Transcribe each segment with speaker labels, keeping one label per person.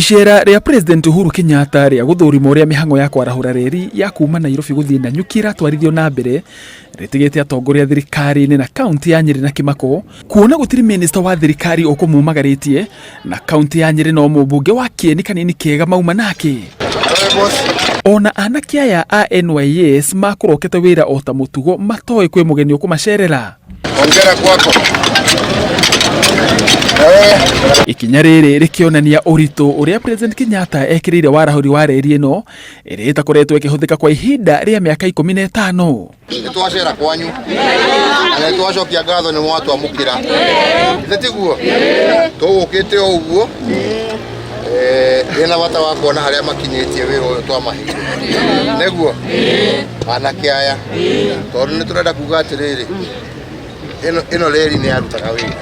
Speaker 1: Icera rĩa President Uhuru Kenyatta rĩa gũthũrima ũrĩa mĩhang'o ya kwarahũra reri ya kuma Nairobi gũthiĩ Nanyuki ĩratwarithio na mbere rĩtigĩte atongoria thirikari-inĩ na kaunti ya Nyĩrĩ na kĩmako kuona gũtirĩ minista wa thirikari ũkũmumagarĩtie na kaunti ya Nyĩrĩ no mũmbunge wa kĩeni kanini kega mauma nake. Ona anake aya a NYS makũrokete wĩra o ta mũtugo matoĩ kwĩ mũgeni ũkũmacerera.
Speaker 2: Hongera kwako.
Speaker 1: Ikinya rĩrĩ rĩkĩonania ũritũ ũrĩa President Kenyatta ekĩrĩire warahũri wa reri ĩno ĩrĩa ĩtakoretwo ĩkĩhũthĩka kwa ihinda rĩa mĩaka 15.
Speaker 2: Nĩ twacera kwanyu na nĩ twacokia ngatho nĩ mwatwamũkĩra. Githĩ tiguo? Tũgũkĩte o ũguo ndĩna bata wa kuona harĩa makinyĩtie wĩra ũyũ twamaheire. Nĩguo? Anake aya tondũ nĩ tũrenda kuga atĩrĩrĩ, ĩno reri nĩ yarutaga wĩra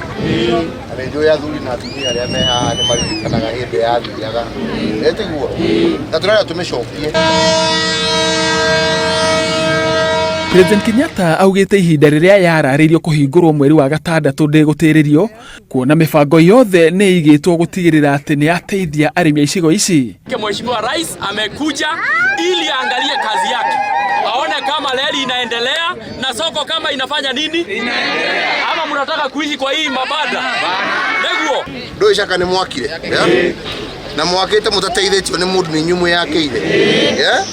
Speaker 2: na nĩ njũĩ athuri na atumia arĩa me haha nĩ maririkanaga hĩndĩ yathiaga, ĩ tiguo? Na tũrenda tũmĩcokie.
Speaker 1: President Kenyatta augĩte ihinda rĩrĩa yararĩirio kũhingũrwo mweri wa gatandatũ ndĩgũtĩrĩrio kuona mĩbango yothe nĩ ĩigĩtwo gũtigĩrĩra atĩ nĩ yateithia arĩmi a icigo ici.
Speaker 3: Mheshimiwa Rais amekuja ili aangalie kazi yake, aone kama reli inaendelea na soko kama inafanya nini, inaendelea. Ama mnataka kuishi kwa hii mabada neguo?
Speaker 2: Ndũĩ caka nĩ mwakire yeah? Na mwakĩte mũtateithĩtio nĩ mũndũ nĩ inyuĩ mwĩyakĩire, yeah?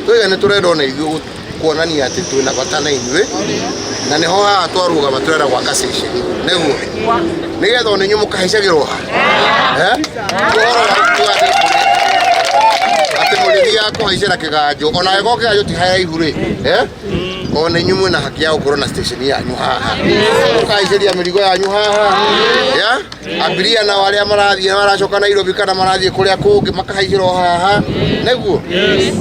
Speaker 2: Tũiga nĩ tũrenda ona ithuĩ kuonania atĩ twĩna bata na inyuĩ na nĩho haha twarũgama tũrenda gwaka station nĩguo nĩgetha ona inyuĩ mũkahaicagĩrwo ha. Eh? Ũhoro wa kuga atĩ mũrĩthiaga kũhaicĩra kĩganjo ona angĩkorwo kĩganjo ti haraihu rĩ, eh? Ona inyuĩ mwĩna haki ya gũkorwo na station yanyu haha mũkahaicĩria mĩrigo yanyu haha, yeah? Abiria nao arĩa marathiĩ maracoka Nairobi kana marathiĩ kũrĩa kũngĩ makahaicĩra o haha nĩguo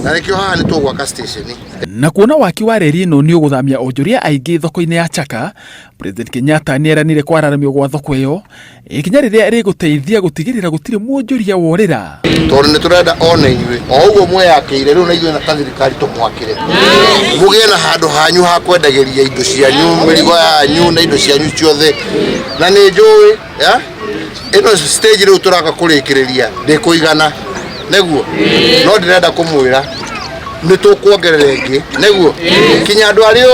Speaker 2: na nĩkĩo haha nĩ tũgwaka station.
Speaker 1: Na kuona waki wa reri ĩno nĩ ũgũthamia onjoria aingĩ thoko-inĩ ya Chaka, President Kenyatta nĩ eranire kwararamio gwa thoko ĩyo, ikinya rĩrĩa rĩgũteithia gũtigĩrĩra gũtirĩ mwonjoria worĩra.
Speaker 2: Tondũ nĩ tũrenda ona inyuĩ o ũguo mweyakĩire rĩu na ithuĩ na ta thirikari tũmwakĩre mũgĩe na handũ hanyu ha kwendagĩria indo cianyu, mĩrigo yanyu na indo cianyu ciothe. Na nĩ njũĩ ya ĩno stage rĩu tũraka kũrĩkĩrĩria ndĩkũigana nĩguo, no ndĩrenda kũmwĩra nĩ tũkuongerera ĩngĩ nĩguo kinya andũ arĩa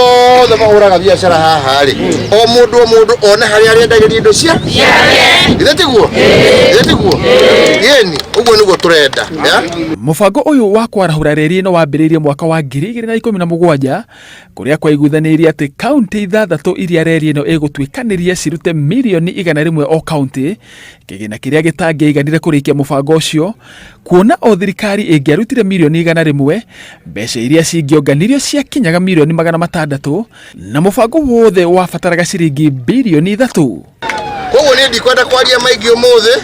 Speaker 2: othe mahũraga biacara haha rĩ, o mũndũ o mũndũ one harĩa arĩendagĩria indo cia githĩ tiguo? Githĩ tiguo? Yeni ũguo nĩguo tũrenda ya?
Speaker 1: Mũbango ũyũ wa kwarahũra reri ĩno wambĩrĩirie mwaka wa 2017 kũrĩa kwaiguithanĩirie atĩ kaunti ithathatũ iria reri ĩno ĩgũtuĩkanĩria cirute mirioni 100 o kaunti, kĩgĩna kĩrĩa gĩtangĩaiganire kũrĩkia mũbango ũcio kuona o thirikari ĩngĩarutire mirioni 100, mbeca iria cingĩonganirio ciakinyaga mirioni 600 na mũbango wothe wabataraga ciringi birioni 3.
Speaker 2: Koguo niĩ ndikwenda kwaria maingĩ ũmũthĩ.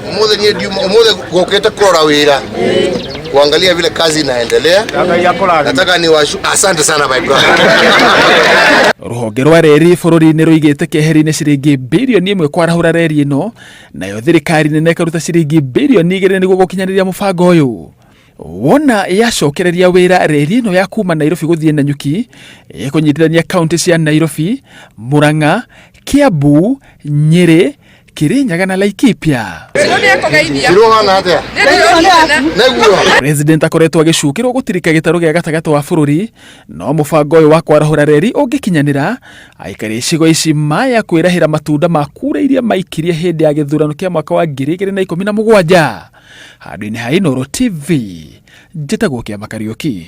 Speaker 2: Ũmũthĩ niĩ ndiuma ũmũthĩ ngũkĩte kũrora wĩra, kuangalia vile kazi inaendelea. Nataka ni washu, asante sana my brother.
Speaker 1: Rũhonge rwa reri bũrũri-inĩ rũigĩte keheri-inĩ ciringi birioni 1 kwarahũra reri ĩno, nayo thirikari nene ĩkaruta ciringi birioni 2 nĩguo gũkinyanĩria mũbango ũyũ. Wona yacokereria wĩra reri ĩno ya kuma Nairobi gũthiĩ Nanyuki ĩkũnyitithania kaunti cia Nairobi, Murang'a, Kiambu, Nyĩrĩ, Kirinyaga na Laikipia.
Speaker 2: Cirohana atĩa nĩguo?
Speaker 1: President akoretwo agĩcukĩrwo gũtirika gĩtarũ gĩa gatagatĩ wa bũrũri, no mũbango ũyũ wa kwarahũra reri ũngĩkinyanĩra, aikari icigo ici maya kwĩrahĩra matunda ma kura iria maikirie hĩndĩ ya gĩthurano kĩa mwaka wa 2017. Handũ-inĩ ha Inooro TV, njĩtagwo Kĩama Kariũki.